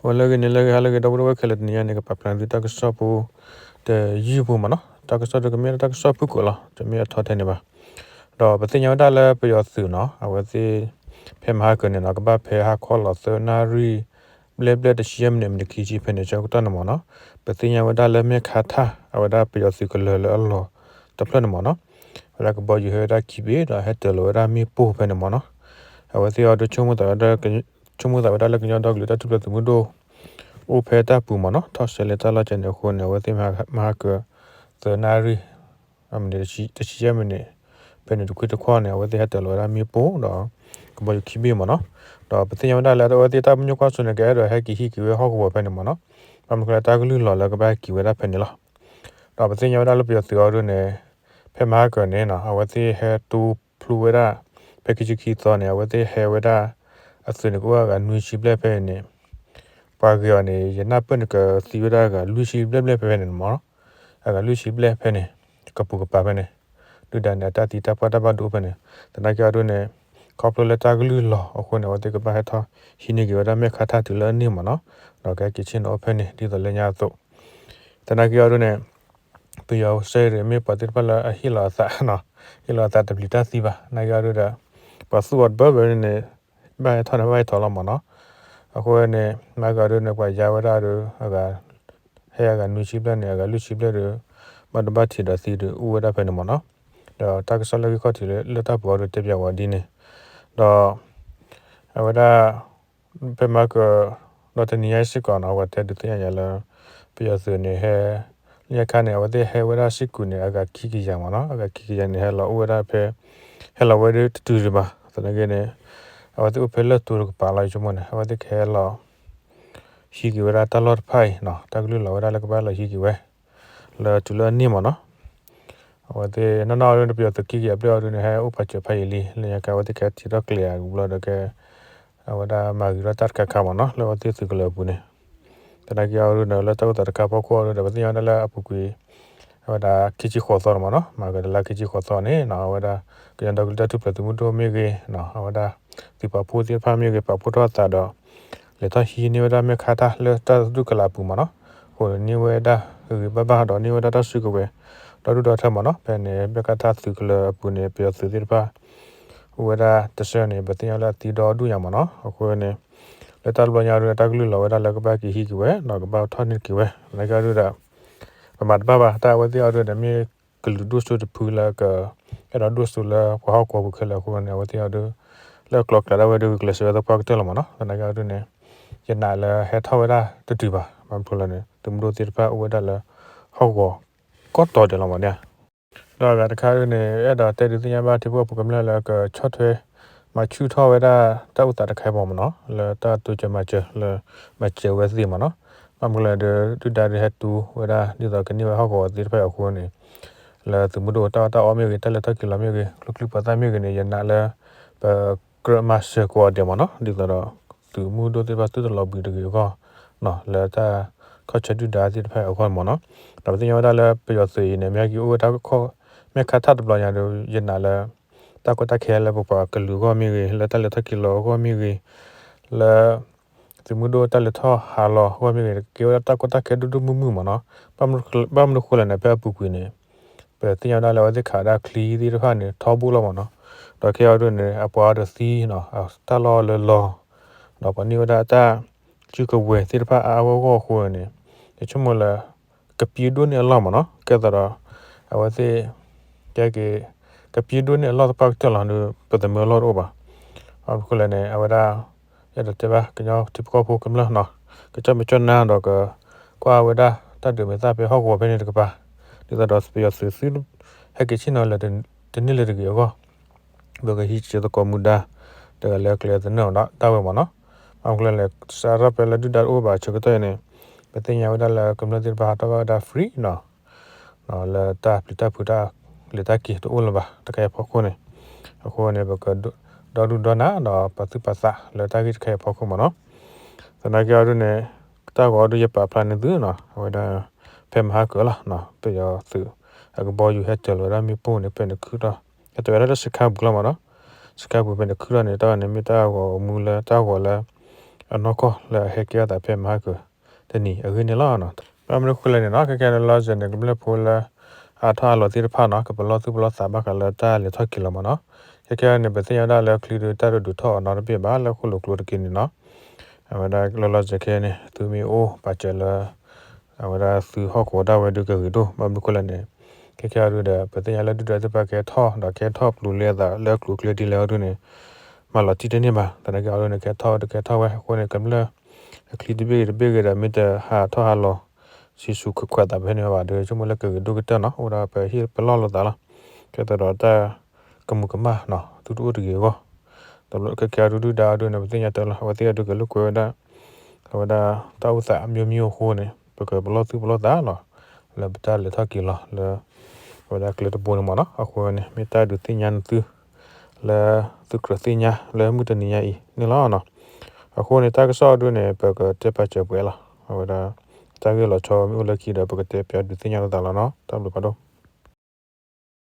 ဝဲလၢဂ့ၤန့ၣ် လၢဂ့ၤ ဟါလၢဂ့ၤ ဒီပုၢ်ဝဲၢ်ခဲလၢာ် တနံၤအံၤန့ၣ် ကပာ်ဖျါန့ၢ်သုတၢ်ကစီၣ်ဖိ တယုၢ်ဖိမ့ၢ်နီၤ. တၢ်ကစီၣ်ဒုးကမ့ၢ်တၢ်ကစီၣ်ဖုၣ်ကိာ်လီၤ, တမ့ၢ်အထီထဲန့ၣ်ဘၣ်. ဒီးပသ့ၣ်ညါဝဲဒၣ်လၢပယီၤသုးနီၤ, အဝဲသ့ၣ် ဖဲမဟါကၢၤန့ၣ်နီၤ ကဘၣ်ဖဲဟါခီလီၤသၢနၣ်ရံၣ် ဘျဲၣ်ဘျဲၣ်တဆံယဲၢ်မံးနံး မံးနံးခံဆံဖဲန့ၣ် ဆၢကတီၢ်န့ၣ်မ့ၢ်နီၤ, ပသ့ၣ်ညါဝဲဒၣ်လၢမဲၢ်ခါထၣ် အဝဲဒၣ်ပယီၤသုးကလၢၤလၢအလီၢ်တဖျၢၣ်န့ၣ်မ့ၢ်နီၤ, အဝဲဒၣ်ကဘီယူၤဟဲဝဲဒၣ်ခံဘ့ၣ် ဒီးဟဲတၢၤလီၤဝဲဒၣ်မ့ၣ်ပိၢ်ဖဲန့ၣ်မ့ၢ်နီၤ. အဝဲသ့ၣ်အီၤဒုး ဆိကမိၣ်သးဝဲဒၣ်လၢကညီဒီကလုာ်တၢ်ထူၣ်ဖျဲးသုးမုၢ်ဒိၣ် အိၣ်ဖဲတၢ်ပူၤမ့ၢ်နီၤ, ထီၣ်ဆဲးလဲၤတၢ်လီၢ်ကဲန့ၣ်အဃိန့ၣ် အဝဲသ့ၣ်မဟါကၢၤ သၢနၣ်ရံၣ် မံးနံး တဆံယဲၢ်မံးနံး ဖဲန့ၣ်တခွံတခီန့ၣ် အဝဲသ့ၣ်ဟဲတၢၤလီၤဝဲဒၣ်မ့ၣ်ပိၢ်ဒီး ကဘီယူၤခံဘ့ၣ်မ့ၢ်နီၤ. ဒီးပသ့ၣ်ညါဝဲဒၣ်လၢအဝဲသ့ၣ်တၢ်ပညိၣ်ကွၢ်စိန့ၣ် ကအဲၣ်ဒိးဟဲက့ၤဟံးက့ၤဝဲဟီၣ်ကဝီၤဖဲန့ၣ်မ့ၢ်နီၤ, ဘၣ်မနုၤဃိလၢတၢ်ကလုၢ်လီၤလၢကဘၣ်ဟဲက့ၤဝဲဒၣ်ဖဲန့ၣ်လီၤ. ဒီးပသ့ၣ်ညါဝဲဒၣ်လၢပယီၤသုးအီၤဒုန့ၣ် ဖဲမဟါကၢၤန့ၣ်နီၤ အဝဲသ့ၣ်ဟဲတိဖျိဝဲဒၣ် ဖဲခံဆံခံသီန့ၣ် အဝဲသ့ၣ်ဟဲဝဲဒၣ် အသုးန့ၣ် ကအိၣ်အဂၤနွံဆံဘျဲၣ်ဖဲအံၤန့ၣ် ပှၤဂ့ၤအီၤန့ၣ် ယနၢ်ပၢၢ်န့ၣ်ကသံဝဲဒၣ်အဂၤလွံၢ်ဆံဘျဲၣ်ဘျဲၣ်ဖဲဖဲန့ၣ်မ့ၢ်နီၤ, အဂၤလွံၢ်ဆံဘျဲၣ်ဖဲန့ၣ် ကပူၤကပၤဖဲန့ၣ် ဒုၣ်ဒါန့ၣ် အတၢ်သံတၢ်ပှၢ်တၢ်ဘၣ်ဒိဖဲန့ၣ် သနာ်က့အီၤဒုန့ၣ် ခီဖျိလၢတၢ်ကလုၢ်လီၤအဃိန့ၣ် အဝဲသ့ၣ်ကဘၣ်ဟဲထီၣ်ဟံးန့ၢ်က့ၤဝဲဒၣ်မဲၢ်ခါထၣ်တုၤလၢအန့ၢ်မ့ၢ်နီၤ, ဒီးကဟဲက့ၤဆ့ၣ်နီၤအိၣ်ဖဲန့ၣ် ဒ်သိးလၢညါအသိး သနာ်က့အီၤဒုန့ၣ် ပယီၤစဲရ့ၣ်မ့ၢ်ပှၤသ့ၣ်တဖၣ်လၢအဟ့ၣ်လီၤအသး, ဟ့ၣ်လီၤအသးတပျံၤတၢ်သံဘၣ်, သနာ်က့အီၤဒုဒီး ပှၤသူၣ်အီၤတဘၢဘၢန့ၣ် ဘၣ်ဟဲထီၣ်န့ၣ်ဘၣ်ဟဲထီၣ်လီၤမ့ၢ်နီၤ, အဃိန့ၣ် သနာ်က့အီၤဒုန့ၣ် ပှၤယါဝဲဒၣ်ဒီး အဂၤ ဟဲအဂၤနွံဆံဘျဲၣ်န့ၣ် အဂၤလွံၢ်ဆံဘျဲၣ်ဒီး ဘၣ်ဒိဘၣ်ထံးဒီးသံဒီးအိၣ်ဝဲဒၣ်ဖဲန့ၣ်မ့ၢ်နီၤ, ဒီးတၢ်ကစီၣ်လၢဂ့ၢ်ခီၣ်ထံးလၢတၢ်ပူၤအီၤဒုတဲပၠးဝဲဒ်န့ၣ်, ဒီး အဝဲဒၣ် ဖဲမဟါကၢၤ ဒီးတနံၤညါစ့ၢ်ကီးနီၤ ပှၤတဲဒုးသ့ၣ်ညါယၤလၢ ပယီၤသုးန့ၣ်ဟဲ လၢညါခါန့ၣ် အဝဲသ့ၣ်ဟဲဝဲဒၣ်စ့ၢ်ကီးန့ၣ် အဂၤခံကယၤမ့ၢ်နီၤ, အဂၤခံကယၤန့ၣ် ဟဲလီၤအိၣ်ဝဲဒၣ်ဖဲ ဟဲလီၤဝဲဒၣ်တတုၤဒံးဘၣ်, သနာ်က့န့ၣ် အဝဲသ့ၣ်အိၣ်ဖဲလၢတိၤတကပၤလီၤ ယဆိကမိၣ်န့ၣ် အဝဲသ့ၣ်ကဟဲလီၤ ဟံးက့ၤဝဲဒၣ်တၢ်လီၢ်တဖၣ်အံၤနီၤ, တၢ်ကလုၢ်လီၤဝဲဒၣ်လၢကဘၣ်လီၤဟံးက့ၤဝဲ လၢတုၤလၢအန့ၢ်မ့ၢ်နီၤ, အဝဲသ့ၣ်နီၢ်နီၢ်အီၤဒုန့ၣ် ပယီၤသုးခံကယၤဘျဲၣ်အီၤဒုန့ၣ် ဟဲအိၣ်ပာ်စၢၤဖးယံာ်လံ, လၢညါခါအဝဲသ့ၣ်ကဟဲထံးထီၣ်ကျဲၤယၤကဘျီဒီးကဲ အဝဲဒၣ်မၤဂ့ၤထီၣ်တၢ်တခါခါမ့ၢ်နီၤ လၢအဝဲသ့ၣ်သုးကလၢၤအပူၤန့ၣ်, သနာ်က့အီၤဒုန့ၣ် လၢတၢ်အိၣ်သးတခါဖီခိၣ်အီၤဒုဒီး ပသ့ၣ်ညါဝဲဒၣ်လၢအပူၤကွံာ် အဝဲဒၣ်ခံဆံဃိးသီန့ၣ်မ့ၢ်နီၤ, မၤကဒီးလၢခံဆံဃိးသီန့ၣ်နီၤ အဝဲဒၣ် ကညီဒီကလုာ်တၢ်ထူၣ်ဖျဲးသုးမုၢ်ဒိၣ်မ့ၢ်ဂ့ၤ, အဝဲဒၣ် သုးပာ်ဖှိၣ်သ့ၣ်တဖၣ်မ့ၢ်ဂ့ၤ ပာ်ဖှိၣ်ထီၣ်အသးဒီး လဲၤထီၣ်ဟံးန့ၢ်ဝဲဒၣ်မဲၢ်ခါထၣ်လၢတၢ်ဒူၣ်ကလာ်အပူၤမ့ၢ်နီၤ, အဃိန့ၣ်န့ၢ်ဝဲဒၣ်ဂ့ၤဘၣ်ဘၣ်ဒီးန့ၢ်ဝဲဒၣ်တၢ်စုကဝဲၤ ဒီဒူၣ်ဒီထၢမ့ၢ်နီၤ, ဖဲန့ၣ် မဲၢ်ခါထၣ်သုးကလၢၤအပူၤန့ၣ် ပယီၤသုးသ့ၣ်တဖၣ် အိၣ်ဝဲဒၣ်တဆၢန့ၣ် ပသ့ၣ်ညါလၢအသံဒီဒူၣ်ညါမ့ၢ်နီၤ, အဃိန့ၣ် လၢတၢ်တဘျီညါဒုန့ၣ် တၢ်ကလုၢ်လီၤဝဲဒၣ်လၢကဘၣ်က့ၤဟံးက့ၤဝဲ ဒီးကဘၣ်ထီၣ်န့ၢ်က့ၤဝဲ, သနာ်က့အီၤဒုဒီး ပမၤတဘၣ်ဘၣ် တၢ်အဝဲသ့ၣ်အီၤဒုန့ၣ် မ့ၢ်ကလုာ်ဒိၣ်စိတဖုလၢက အဲၣ်ဒိးဒိၣ်စိလၢပှၤဟီၣ်ကဝီၤပူၤခဲလၢာ်အဃိန့ၣ် အဝဲသ့ၣ်အီၤဒု လၢကျိၤကျဲဒၣ်ဝဲဒု ဂုာ်ကျဲးစၢးဝဲသပှၢ်ကတၢၢ်လီၤမ့ၢ်နီၤ, သနာ်က့အီၤဒုန့ၣ် ယနာ်လၢဟဲထီၣ်ဝဲဒၣ်တတုၤဘၣ်, ဘၣ်မနုၤလဲၣ်န့ၣ် သုးမုၢ်ဒိၣ်သ့ၣ်တဖၣ်အိၣ်ဝဲဒၣ်လၢ ဟီၣ်ကဝီၤ ကိးတီၤဒဲးလီၤမ့ၢ်နီၤ, ဒီးအဂၤတခါဒုန့ၣ် အဲၣ်ဒိးတဲဒုးသ့ၣ်ညါဘၣ်ထံဖိကီၢ်ဖိကမျၢၢ်လၢကဆီၣ်ထွဲ မၤဆူၣ်ထီၣ်ဝဲဒၣ်တၢ်အိၣ်သးတခါအံၤမ့ၢ်နီၤ, လၢတၢ်တိစၢၤမၤစၢၤလၢ မၤစၢၤဝဲသ့ၣ်မ့ၢ်နီၤ, ဘၣ်မနုၤလဲၣ်ဒီး ဒုၣ်ဒါဒုးဟဲတူၢ်ဝဲဒၣ် ဒ်သိးကန့ၢ်ဝဲဟီၣ်ကဝီၤသ့ၣ်တဖၣ်အံၤအဃိန့ၣ် လၢသုးမုၢ်ဒိၣ်တၢ်အီၣ်တၢ်အီမ့ၢ်ဂ့ၤ တၢ်လဲၤထီၣ်က့ၤလီၤမ့ၢ်ဂ့ၤ ကျိချံပှၤသၣ်မ့ၢ်ဂ့ၤန့ၣ် ယနာ်လၢ ပကြၢးမၤစၢၤကိးဂၤဒဲးမ့ၢ်နီၤ, ဒ်သိးဒီး သုးမုၢ်ဒိၣ်သ့ၣ်တဖၣ်သုတလီၤဘှံးတဂ့ၤအဂီၢ် လၢတၢ်ခီၣ်ဆၢဒုၣ်ဒါသ့ၣ်တဖၣ်အဂီၢ်မ့ၢ်နီၤ, ဒီးပသ့ၣ်ညါဝဲဒၣ်လၢပယီၤသုးအံၤန့ၣ် မ့ၢ်ဟဲက့ၤအိၣ်ဝဲတၢ်ခီၣ် မ့ၢ်ခါထၣ်တဘျီညါဒီး ယနာ်လၢ တၢ်ကီတၢ်ခဲလၢပပှၤကလုာ်အဂီၢ်မ့ၢ်ဂ့ၤ လၢတၢ်လဲၤထီၣ်က့ၤလီၤအဂီၢ်မ့ၢ်ဂ့ၤ လၢ သုးမုၢ်ဒိၣ်တၢ်လဲၤထီၣ်ဟးလီၤအဂီၢ်မ့ၢ်ဂ့ၤ ကကဲဝဲဒၣ်တၢ်ကီတၢ်ခဲဒိၣ်ဒိၣ်မုၢ်မုၢ်မ့ၢ်နီၤ, ဘၣ်မနုၤဃိလဲၣ်န့ၣ် ဖဲအပူၤကွံာ်န့ၣ် ပသ့ၣ်ညါဝဲဒၣ်လၢအဝဲသ့ၣ်ခးဝဲဒၣ်ချံသ့ၣ်တဖၣ်န့ၣ် ထီဘိလီၤမ့ၢ်နီၤ, ဒီးခဲအံၤဒ်န့ၣ် အပှၤအီၤဒီးသံနီၤ တၢ်လီၢ်လၢလီၤ, ဒီးပှၤန့ၢ်ဝဲဒၣ်တၢ်စုကဝဲၤသ့ၣ်တဖၣ်အါအါဂီၢ်ဂီၢ်အဃိန့ၣ် ယဆိကမိၣ်လၢ ကပျံၤဒိၣ်န့ၢ်အလီၢ်မ့ၢ်နီၤ, ကဲသိးဒီး အဝဲသ့ၣ် ကဲက့ၤ ကပျံၤဒိၣ်န့ၢ်အလီၢ်သပှၢ်ကတၢၢ်လီၤဒီး ပသမၢလီၢ်တအိၣ်ဘၣ်, ဘၣ်မနုၤဃိလဲၣ်န့ၣ် အဝဲဒၣ် အဲၣ်ဒိးတဲဘၣ်ကညီထံဖိကီၢ်ဖိကမျၢၢ်နီၤ, ကကၠီၣ်မဲာ်ကၠီၣ်နါဒီးက ကွၢ်ဝဲဒၣ်တၢ်ဒုးမဲာ်သၣ်ဖဲဟီၣ်ကဝီၤဖဲန့ၣ်တကပၤ, ဒ်သိးဒီးပယီၤသုးသု ဟဲက့ၤဆ့ၣ်နီၤလၢတန့ၢ်လၢၤတဂ့ၤအဂီၢ် ပကဟံးစ့ၢ်သကိးမူဒါ တဂၤလၢကျဲသနၢၣ်ဒၣ်ဝဲမ့ၢ်နီၤ, ဘၣ်မနုၤဃိလဲၣ်န့ၣ် စးထီၣ်ဖဲလၢဒုၣ်ဒါတအိၣ်ဘၣ်အဆၢကတီၢ်အံၤန့ၣ် ပသ့ၣ်ညါဝဲဒၣ်လၢကမျၢၢ်သ့ၣ်တဖၣ်ဟးထီၣ်ဘၣ်ဝဲဒၣ် free နီၤ လၢတၢ်ပျံၤတၢ်ဖုးတၢ်လဲၤတၢ်က့ၤတအိၣ်လၢၤဘၣ် တခါအံၤအဖီခိၣ်န့ၣ်, အဃိန့ၣ် ပကဒီဒူၣ်ဒီနၢ်ဒီးပာ်သူၣ်ပာ်သးလၢတၢ်ဂ့ၢ်တခါအံၤအဖီခိၣ်မ့ၢ်နီၤ, သနာ်က့အီၤဒ်န့ၣ် တၢ်ဂီၤအီၤဒ်ယပာ်ဖျါန့ၢ်သုနီၤ အဝဲဒၣ် ဖဲမဟါကၢၤလီၤ ပယီၤသုး အကဘီယူၤဟဲတၢၤလီၤဝဲဒၣ်မ့ၣ်ပိၢ်န့ၣ် ဖဲန့ၣ်ခုၣ်ထီၣ် ဟဲတၢၤဝဲဒၣ်လၢစခါပူၤလီၤမ့ၢ်နီၤ, စခါပူၤဖဲန့ၣ်ခုၣ်ထီၣ်န့ၣ် တၢ်ဝဲန့ၣ်မ့ၢ်တၢ်ဂီၤမူလၢတၢ်ဂီၤလၢ အနီၢ်ကီၢ်လၢအဟဲကဲထီၣ်သးဖဲမဟါကၢၤတနံၤအဂ့ၢ်န့ၣ်လီၤ. ဘၣ်မနုၤဃိလဲၣ်န့ၣ်နီၤ ခဲကဲန့ၣ်လီၤစဲၤန့ၣ် ကမျၢၢ်ဖိလၢ အါထီၣ်အါလီၤသ့ၣ်တဖၣ်နီၤ ကပလီၢ်သူၣ်ပလီၢ်သးဘၣ်ဃးလၢတၢ်လဲၤထီၣ်က့ၤလီၤမးနီၤ. ခဲကဲန့ၣ် ပသ့ၣ်ညါဝဲဒၣ်လၢချံဒုးတၢ်တဒုးထီၣ်အီၤနီတဘ့ၣ်ဘၣ်လၢဃိၣ်လိာ်ကျိတက့ၢ်န့ၣ်နီၤ. အဝဲဒၣ်လီၤလီၤစဲၤခဲန့ၣ် သုမ့ၢ်အိၣ်ပာ်စၢၤလၢ အဝဲဒၣ်သုဟီၣ်ကဝီၤဒၣ်ဝဲဒုးကဂ့ၤဒိၣ် ဘၣ်မနုၤဃိလဲၣ်န့ၣ် ခဲကဲအီၤဒုးဒီး ပသ့ၣ်ညါလၢဒုၣ်ဒါသ့ၣ်တဖၣ်ကဟဲထီၣ် ဒီးကဟဲထီၣ်ပျူၤလဲအသးလၢကျိၤကျဲဒ်လဲၣ်အီၤဒုးန့ၣ် မၤလီၤတံၢ်တန့ၢ်ဘၣ်. သနာ်က့အီၤဒုးန့ၣ် ကဟဲထီၣ်ဒုးကဟဲထီၣ်ဝဲအဃိန့ၣ် ကမျၢၢ်အချံတဘ့ၣ်ဂ့ၤတဘ့ၣ်ဂ့ၤဒီး မ့ၢ်တဟးထီၣ်ဟးလီၤ ဆံးဆူးခွဲးခွဲးသးဖဲန့ၣ်ဘၣ်ဒီး ဆိကမိၣ်လၢကဂ့ၤဒိၣ်ကတၢၢ်နီၤ အိၣ်ဒၣ်ပဟ့ၣ်ပလီၢ်လိာ်သးလီၤ. ကဲသိးဒီးတၢ်ကမူၤကမၣ်နီၤ သုတအိၣ်တဂ့ၤအဂီၢ် တဘျီခဲကဲအီၤဒုဒုၣ်ဒါအီၤဒုးန့ၣ် ပသ့ၣ်ညါတၢ်လီၤ အဝဲသ့ၣ်အဒုးကလိာ်ကွဲဝဲဒၣ် အဝဲဒၣ်တၢ်အိၣ်သးအမျိုးမျိုးအဃိန့ၣ် ပကပလီၢ်သူၣ်ပလီၢ်သးလီၤ လၢပတၢ်လဲၤထီၣ်က့ၤလီၤလၢ အဝဲဒၣ်ကျဲတဘိန့ၣ်မးနီၤ. အဃိန့ၣ် မ့ၢ်တၢ်ဒုးသ့ၣ်ညါနသု လၢသုကြၢးသ့ၣ်ညါလၢမုၢ်တနံၤညါအံၤန့ၣ်လီၤနီၤ. အဃိန့ၣ် တၢ်ကစီၣ်အီၤဒုးန့ၣ် ပကတဲပာ်စၢၤပှဲၤလီၤ အဝဲဒၣ် တၢ်ဂ့ၢ်လီၤဆီမ့ၢ်အိၣ်လၢခံဒီး ပကတဲပၠးဒုးသ့ၣ်ညါလိာ်သးလီၤနီၤ. တၢ်ဘျုးဖးဒိၣ်